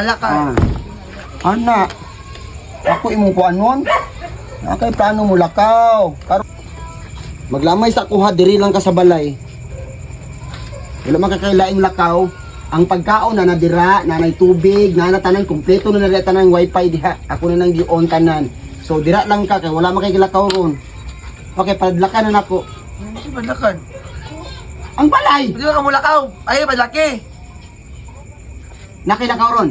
Wala ka. Ah. Ana. Ako imong kuanon. Naa kay plano mo lakaw. Maglamay sa kuha diri lang ka sa balay. Wala man ka kay laing lakaw. Ang pagkaon na nadira, nanay tubig, na tanan kumpleto na nila tanan wifi diha. Ako na nang gi-on tanan. So dira lang ka kay wala man kay gilakaw ron. Okay, padlakan na nako. Ano si padlakan? Ang balay. Hindi ka mulakaw. Ay, padlaki. Nakilakaw ron.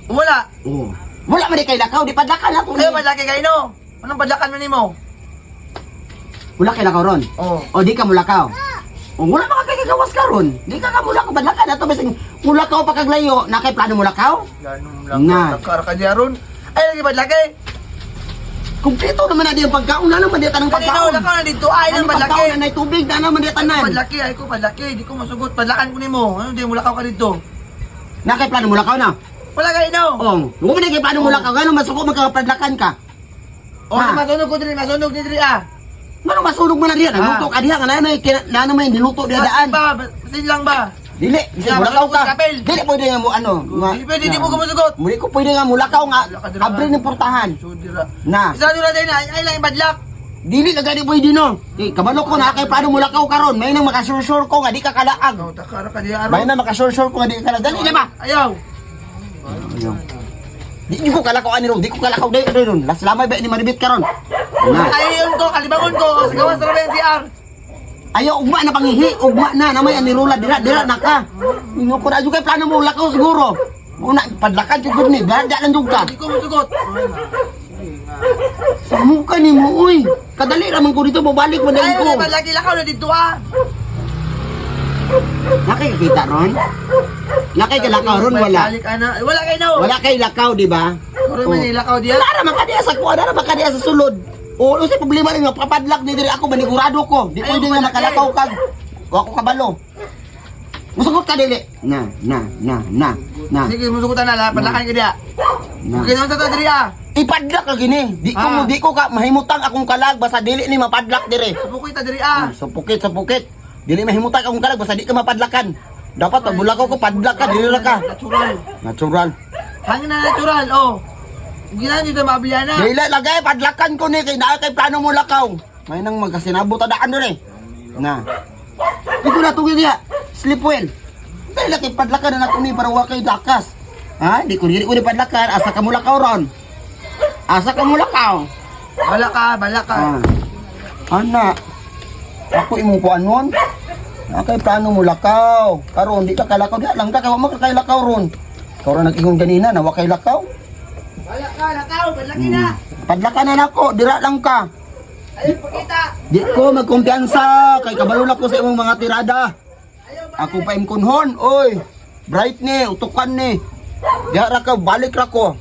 Wala. Oo. Wala man di kay lakaw, di padlakan ako. Ay, padlaki kayo no. Anong padlakan mo nimo? Wala kay lakaw ron. Oh. O di ka mulakaw. O wala pa ka kagawas karon. Di ka mulakaw badlakan ato bisag mulakaw pa kag layo, na kay plano mulakaw? Plano Na. mulakaw. Takara ka diya ron. Ay, lagi padlaki. Kumpleto naman na di ang pagkaon na naman di tanang Kanino, pagkaon. lakaw na dito. Ay, Ano nang padlaki. pagkaon na nay tubig na naman di tanan. Padlaki, ay ko padlaki. Di ko masugot. Padlakan ko nimo. Ano di mulakaw ka dito? Na kay plano mulakaw na. Wala kayo no. Oh, wala man kay plano mulakaw gano masuko magkapadlakan ka. Oh, Ha? masunog ko diri, masunog diri ah. Ngano masunog man na diha, nagluto ka diha nga na na may niluto diha daan. Ba, basin lang ba? Dili, bisag Ya, mulakaw ka. masunog kapel. Dili pwede nga mo ano, nga- Di pwede, di mo ko masugot. Muli ko pwede nga mulakaw nga Wala ka dira. abre ni portahan. So dira. Na. Isa dira din ay ay lang badlak. Dili ka gani pwede no. Di kabalo ko na kay paano mulakaw karon. May nang makasursur ko nga di ka kalaag. Ikaw takara ka diya aron. May nang makasursur ko nga di ka kalaag. Dali na ba? Ayaw. Ayaw. Di ko kalakaw ani ron, di ko kalakaw dai ron. Las lamay ba ni maribit karon. Na. Ay yun ko, kalibangon ko sa gawas ra ba yung CR. Ayaw ugma na pangihi, ugma na namay ani rula dira dira na ka. Ingo ko na kay plano mo lakaw siguro. Una padlakan jud ni, dira lang jud ka. Di ko masugot. Sa muka ni mo uy. Kadali ra man ko dito mobalik man Ay dali ko. wala badlaki lakaw na dito ah. Nakikita ron? Nakikilakaw ron wala. Balik ana. Wala kay no. Wala kay lakaw, di ba? Karon man lakaw diya. Wala ra man ka diya sa kuha, ra man ka diya sa sulod. O, ano sa problema ninyo, papadlak ni diri ako, manigurado ko. Di Ayaw, pwede nga padlak makalakaw kag. Wa ko kabalo. Musugot ka dili. Na, na, na, na, na. Sige, musugotan na la, padlakan ka diya. Na. Okay naman sa to diri ah. Ipadlak ka gini. Di ko Ah. mo di ko ka mahimutang akong kalag basta dili ni mapadlak dire. Subukoy ta diri ah. Sa pukit, sa pukit. Dili mahimutang akong kalag basta di ka mapadlakan. Dapat pag mulakaw ko padlak ka dili ra ka. Natural. Natural. Hangin na natural, oh. Ginan dito maabliana. Dili lagay padlakan ko ni kay naa kay plano mo lakaw. May nang magkasinabot ta daan dere. Na. Di ko na tugil diha. Sleep well. Dili kay padlakan na nato ni para wa kay dakas. Ha? Di ko dili ko ni padlakan asa ka mo lakaw ron. Asa ka mo lakaw? Bala ka, bala ka. Ah. Ana. Ako imong kuanon. Na kay plano mo lakaw. Karon di ka kalakaw diha lang ka kay wa man ka kay lakaw ron. Ikaw ra nag-ingon ganina na wa kay lakaw. Bala ka, lakaw, badlaki na. Padlakan na nako, dira lang ka. Ayun, pakita. Di ko magkumpiyansa kay kabalo na ko sa imong mga tirada. Ayaw, Ako pa imkunhon, oy. Bright ni, utukan ni. Diha ra ka, balik ra ko.